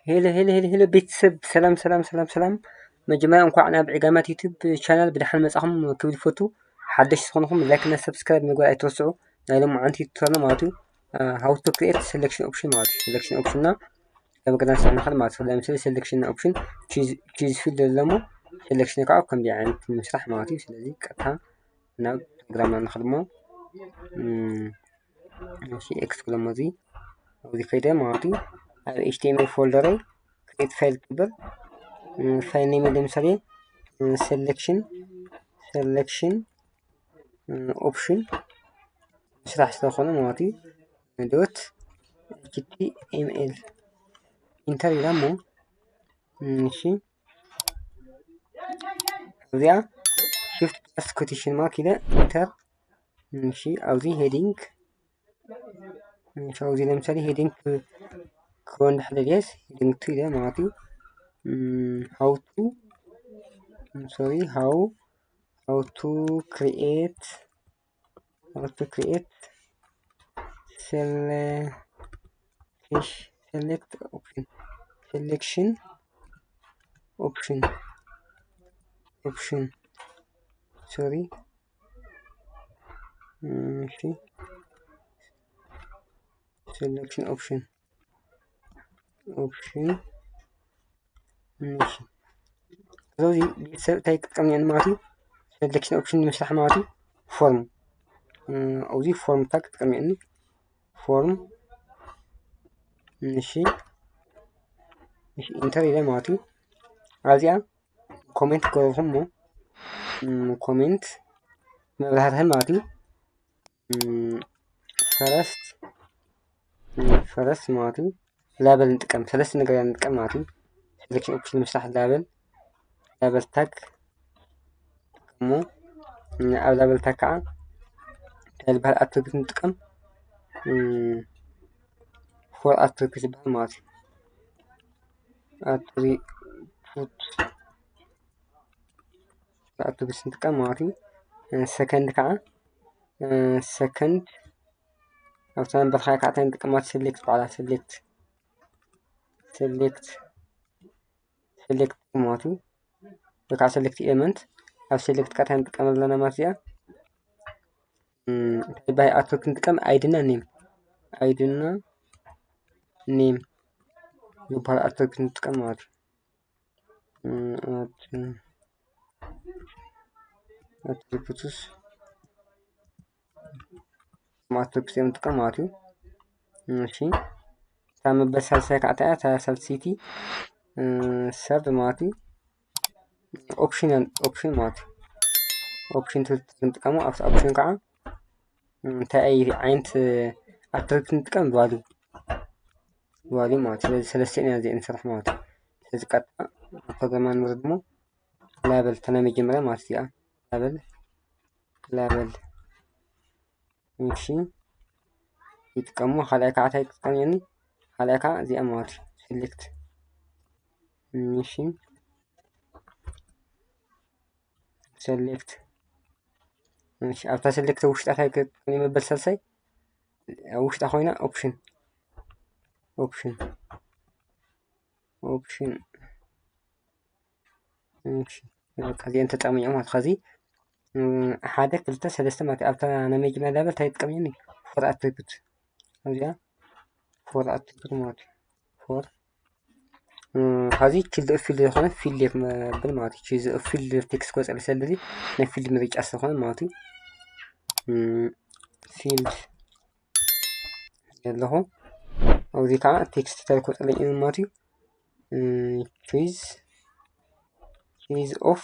ሄሎ ሄሎ ሄሎ ሄሎ ቤተሰብ፣ ሰላም ሰላም ሰላም ሰላም። መጀመርያ እንኳዕ ናብ ዕጋማት ዩቲዩብ ቻናል ብደሓን መጻኹም ክብል ይፈቱ። ሓደሽ ዝኾንኹም ላይክ እና ሰብስክራይብ ምግባር ኣይትረስዑ። ናይ ሎማዓንቲ ቱቶርና ማለት እዩ። How to create selection option ማለት እዩ። Selection option እና ካብ ገዛን ስራሕ ንኽእል ማለት እዩ። ለምሳሌ selection option choose field ኣለሞ። Selection ከዓ ከምዚ ዓይነት ምስራሕ ማለት እዩ። ስለዚ ቀጥታ ናብ ፕሮግራምና ንኽድሞ። እሺ፣ ኤክስ ክብሎ እዚ ኣብዚ ከይደ ማለት እዩ። ኣብ ኤች ቲ ኤም ኤል ፎልደረይ ክሬት ፋይል ክብል፣ ፋይል ኔም ለምሳሌ selection selection option ምስራሕ ስለኾነ ማለት እዩ። ዶት ኤች ቲ ኤም ኤል ኢንተር ኢለ እሞ፣ እሺ፣ እዚኣ ሽፍት ፕላስ ኮቴሽን ማርክ ኢለ ኢንተር። እሺ፣ ኣብዚ ሄዲንግ፣ እሺ፣ ኣብዚ ለምሳሌ ሄዲንግ ክወን ድሕሪ ድየስ ሄዲንግ ቱ ኢለ ማለት እዩ። How to sorry how how to create how to create select select option selection option option sorry እሺ selection option option እሺ ስለዚ ቤተሰብ እንታይ ክጥቀም እኒአኒ ማለት እዩ። Selection option ንምስራሕ ማለት እዩ። ፎርም ኣብዚ ፎርም እንታይ ክጥቀም እኒአኒ ፎርም እሺ እሺ ኢንተር ኢለ ማለት እዩ። ኣብዚኣ ኮሜንት ክገብርኩም እሞ ኮሜንት መብራህርህን ማለት እዩ። ፈረስት ፈረስት ማለት እዩ። ላበል ንጥቀም ሰለስተ ነገር ንጥቀም ማለት እዩ። Selection option ንምስራሕ ላበል ላበል ታግ እሞ ኣብ ላበል ታግ ከዓ እንታይ ዝበሃል ኣትሪቢዩት ንጥቀም ፎር ኣትሪቢዩት ዝበሃል ማለት እዩ። ኣትሪቢዩት ኣትሪቢዩት ንጥቀም ማለት እዩ። ሰከንድ ከዓ ሰከንድ ኣብታ ነበር ከዓ እንታይ ንጥቀም ማለት select በዓላ select select select ማለት እዩ። ወይ ከዓ select element ኣብ select ከዓ እንታይ ንጥቀም ኣለና ማለት እዚኣ እንታይ ባይ ኣትሪቢዩት ንጥቀም ID እና name ID እና name ዝበሃል ኣትሪቢዩት ንጥቀም ማለት እዩ። ኣትሪቢዩትስ ኣትሪቢዩትስ እዮም ንጥቀም ማለት እዩ። እሺ እታ መበል ሳልሳይ ከዓ እንታይ እያ? እታ ሳልሰይቲ ሰርድ ማለት እዩ። ኦፕሽን ኦፕሽን ማለት እዩ። ኦፕሽን ትብል ንጥቀሞ ኣብቲ ኦፕሽን ከዓ እንታይ ዓይነት ኣትሪቢዩት ንጥቀም ቫሉ ቫሉ ማለት ስለዚ ሰለስተ ኢና እዚኣ ንሰርሕ ማለት እዩ። ስለዚ ቀጥታ ፕሮግራምና ንወርድ እሞ ላበል እታ ናይ መጀመርያ ማለት እዚኣ ላበል ላበል እሺ ይጥቀሙ ካልኣይ ከዓ እንታይ ይጥቀም የኒ ካልኣይ ከዓ እዚኣ ማለት እዩ። Select እሺ select እሺ ኣብታ select ውሽጣ እንታይ ክጥቀም መበል ሳልሳይ ኣብ ውሽጣ ኮይና ኦፕሽን ኦፕሽን ኦፕሽን እሺ በቃ እዚአን ተጠቅሚኦም ማለት ከዚ ሓደ ክልተ ሰለስተ ማለት ኣብታ ናይ መጀመርያ ላበል እንታይ ይጥቀም የኒ ፎር ኣትሪቢዩት እዚኣ ፎር ኣትሪቢዩት ማለት ፎር ከዚ ቺልድ ኦፍ ፊልድ ዝኾነ ፊልድ የብል ማለት እዩ። ቺልድ ኦፍ ፊልድ ቴክስት ክወፀሉ ስለዚ ናይ ፊልድ ምርጫ ስለኾነ ማለት እዩ። ፊልድ ዘለኹ ኣብዚ ከዓ ቴክስት እንታይ ክወፀለኝ እዩ ማለት እዩ። ቺዝ ቺዝ ኦፍ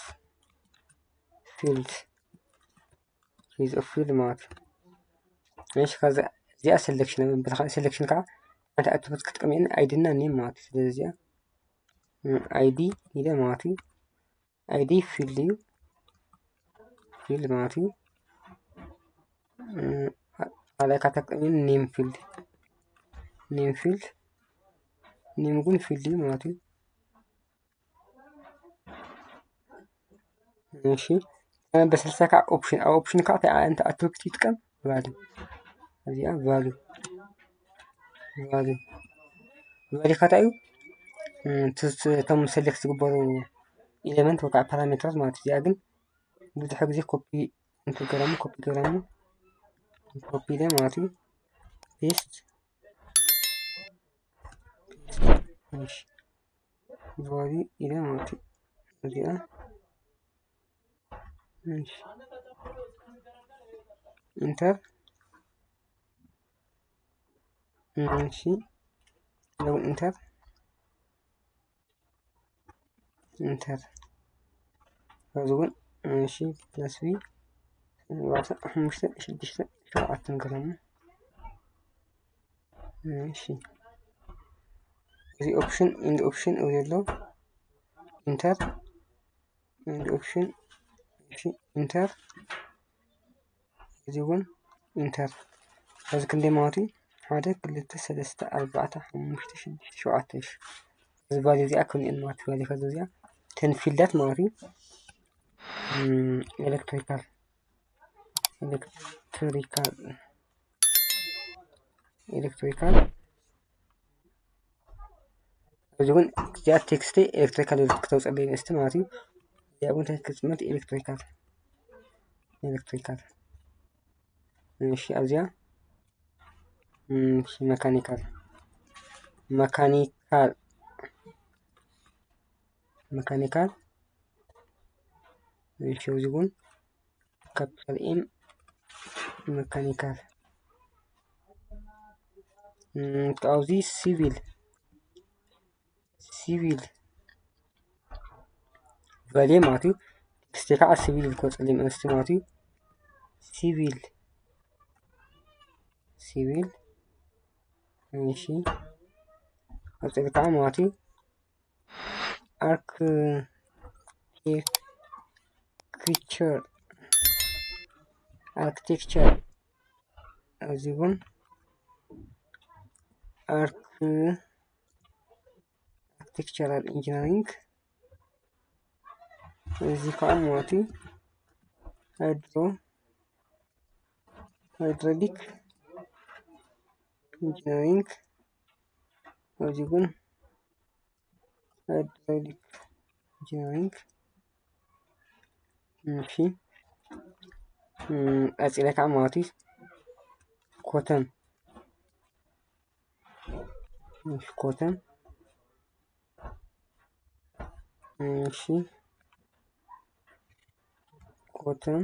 ፊልድ ቺዝ ኦፍ ፊልድ ማለት እዩ። እሺ ከዚ እዚኣ ሰለክሽን ብልካ ሰለክሽን ከዓ ሓንቲ ኣትሪቢዩት ክጥቀም እየ ID እና ኔም ማለት እዩ። ስለዚ እዚኣ ID ኢለ ማለት እዩ። ID ፊልድ እዩ ፊልድ ማለት እዩ። ካልኣይ ካብ ተጠቅሜ ኔም ፊልድ ኔም ፊልድ ኔም እውን ፊልድ እዩ ማለት እዩ። እሺ በስልሳ ከዓ ኦፕሽን ኣብ ኦፕሽን ከዓ እንታይ ዓይነት ኣትሪቢዩት ይጥቀም ቫሉ እዚኣ ቫሉ ቫሉ ቫሉ ካታ እዩ እቶም select ዝግበሩ element ወይ ከዓ ፓራሜትራት ማለት እዩ። እዚኣ ግን ብዙሕ ግዜ ኮፒ እንትገረሙ ኮፒ ገረሙ ኮፒ ኢለ ማለት እዩ። paste value ኢለ ማለት እዩ። እዚኣ enter እሺ፣ ሎግ ኢንተር ኢንተር እዚ እውን እሺ፣ plus v ኣርባዕተ ሓሙሽተ ሽዱሽተ ሸውዓተ ንገረኒ። እሺ፣ እዚ ኦፕሽን ኢንድ ኦፕሽን እዚ ኣሎ ኢንተር ኢንድ ኦፕሽን እሺ ኢንተር እዚ እውን ኢንተር እዚ ክንደይ ማለት እዩ? ሓደ ክልተ ሰለስተ ኣርባዕተ ሓሙሽተ ሽዱሽተ ሸውዓተ እሺ እዚ ቫልዩ እዚኣ ከምኡ ማለት ቫልዩ ከዚ እዚኣ ተን ፊልዳት ማለት እዩ። ኤሌክትሪካል ኤሌክትሪካል ኤሌክትሪካል እዚ እውን እዚኣ ቴክስት ኤሌክትሪካል ክትተውፀለይ ንእስቲ ማለት እዩ። እዚኣ እውን እንታይ ክትፅመት ኤሌክትሪካል ኤሌክትሪካል እሺ ኣብዚኣ መካኒካል መካኒካል መካኒካል እሺ እዚ እውን ካፒታል ኤም መካኒካል ካብዚ ሲቪል ሲቪል ቫልዩ ማለት እዩ። ቴክስት ከዓ ሲቪል ዝኮ ፀሊም ኣንስቲ ማለት እዩ። ሲቪል ሲቪል እሺ ቀፂሉ ከዓ ማለት እዩ። ኣርክቴክቸር ኣርክቴክቸር እዚ እውን ኣርክ ኣርክቴክቸራል ኢንጂነሪንግ እዚ ከዓ ማለት እዩ ሃይድሮ ሃይድሮሊክ ኢንጂነሪንግ እዚ እውን ሃይድሮሊክ ኢንጂነሪንግ እሺ ቀፂለ ከዓ ማለት እዩ ኮተን ኮተን እሺ ኮተን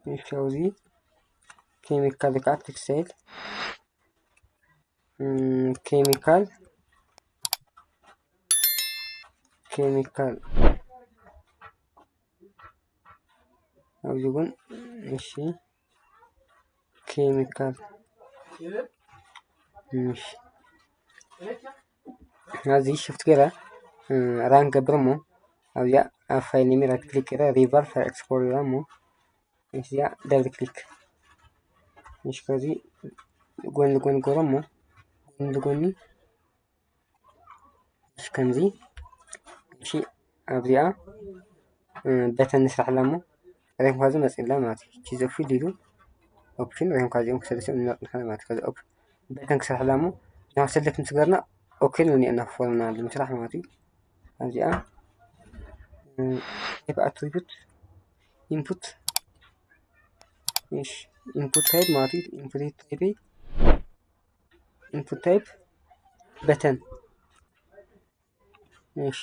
እሺ ኣብዚ ኬሚካል ከዓ ቴክስታይል ኬሚካል ኬሚካል ኣብዚ እውን እሺ ኬሚካል እሺ ኣብዚ ሽፍት ገይረ ራን ገብር እሞ ኣብዚኣ ኣብ ፋይል ኔም ራይት ክሊክ ገይረ ሪቨር ፋይል ኤክስፕሎር ገይረ እሞ እዚኣ ደብል ክሊክ እሺ ከዚ ጎን ለጎን ገይረ እሞ ጎን ለጎኒ እሺ ከምዚ እሺ ኣብዚኣ በተን ንስራሕላ እሞ ሬንኳ እዚ መፅእላ ማለት እዩ ቺዝ ኦፍ ፊልድ ኢሉ ኦፕሽን ሬንኳ እዚኦም ክሰለስኦም ንመርጥ ንሓለ ማለት ከዚ በተን ክስራሕላ እሞ ናብ ሰለክት ምስ ገርና ኦኬ ንብል እኒአና ፎርምና ንምስራሕ ማለት እዩ ኣብዚኣ ታይፕ ኣትሪቡት ኢንፑት ኢንፑት ታይፕ ማለት እዩ ኢንፑት ታይፕ ኢንፑት ታይፕ በተን እሺ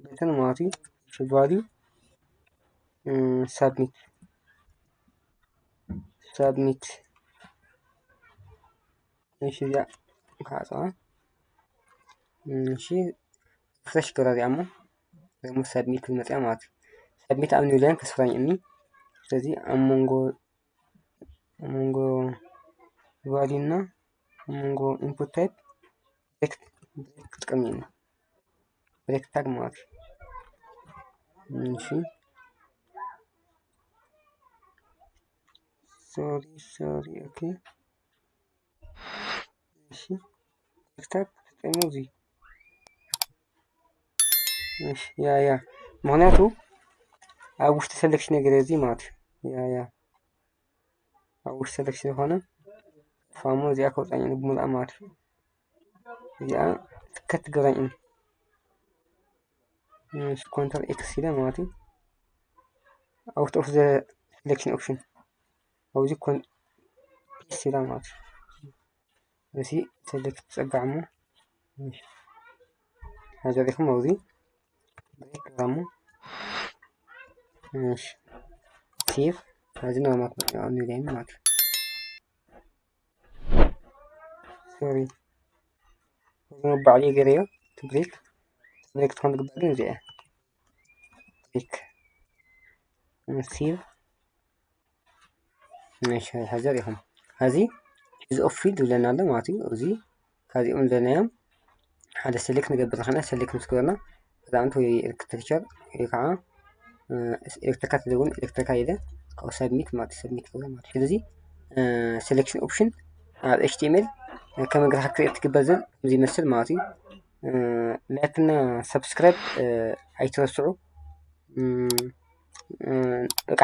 በተን ማለት እዩ እሺ ቫልዩ ሳብሚት ሳብሚት እሺ እዚኣ ክዓፅዋ እሺ ፍሬሽ ገራ እዚኣ እሞ ደግሞ ሳብሚት ክትመፅያ ማለት እዩ ሳብሚት ኣብ ኒውላይን ከስፍራኝ እኒ ስለዚ ኣብ መንጎ ኣብ መንጎ ቫልዩ እና ኣብ መንጎ ኢንፑት ታይፕ ብሬክ ክጥቀም እኒ ብሬክ ታግ ማለት እዩ እሺ ሶሪ ሶሪ ኦኬ እሺ ብሬክ ታግ ተጠቀሙ እዚ እሺ ያ ያ ምክንያቱ ኣብ ውሽጢ ሰለክሽን ነገር እዚ ማለት እዩ ያ ያ ኣብ ውሽጢ ሰለክሽን ዝኾነ ፋሞ እዚኣ ከውፃኝ ብሙሉኣ ማለት እዩ። እዚኣ ክትግራኝ እዩ። ኮንትሮል ኤክስ ኢለ ማለት እዩ። ኣውት ኦፍ ዘ ሴሌክሽን ኦፕሽን ኣብዚ ኮን ፔስት ኢላ ማለት እዩ። እዚ ሰሌክት ጸጋዕሞ ሓዘሪኹም ኣብዚ ብሬክ ግራሞ ሴቭ እዚ ናማት ንሪአን ማለት እዩ። ሶሪ ባዕሉ ገረዮ ብሬክ ብሬክ ትኾን ግባግን እዚኣ ብሬክ ሴቭ መሽ ሓዘር ኢኹም። እዚ እዚ ኦፍ ፊልድ ዝብለና ኣሎ ማለት እዩ። እዚ ካብዚኦም ዘለናዮም ሓደ ሰሌክት ንገብር ከና ሰሌክት ምስ ገበርና እዛምት ወይ ኤሌክትሪካል ወይ ከዓ ኤሌክትሪካ ትደውን ኤሌክትሪካ ኢለ ካብኡ ሰብሚት ማለት ሰብሚት ማለት ስለዚ ሴሌክሽን ኦፕሽን ኣብ ኤች ቲ ኤም ኤል ከመይ ጌርካ ክሪኤት ትግበር ዝብል ከምዚ ይመስል ማለት እዩ። ላይክ እና ሰብስክራይብ ኣይትረስዑ። በቃ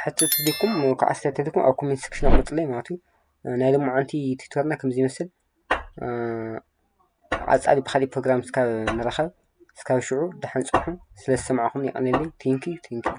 ሕቶ ተሊኩም ከዓ ኣስተያየት ተሊኩም ኣብ ኮሜንት ሴክሽን ኣቕምጡለይ ማለት እዩ። ናይ ሎማዓንቲ ቲቶርና ከምዚ ይመስል። ዓጻሊ ብካሊእ ፕሮግራም እስካብ ንራኸብ እስካብ ሽዑ ደሓን ጽሑ። ስለ ዝሰማዕኹም የቐንየለይ። ቴንኪዩ ቴንኪዩ።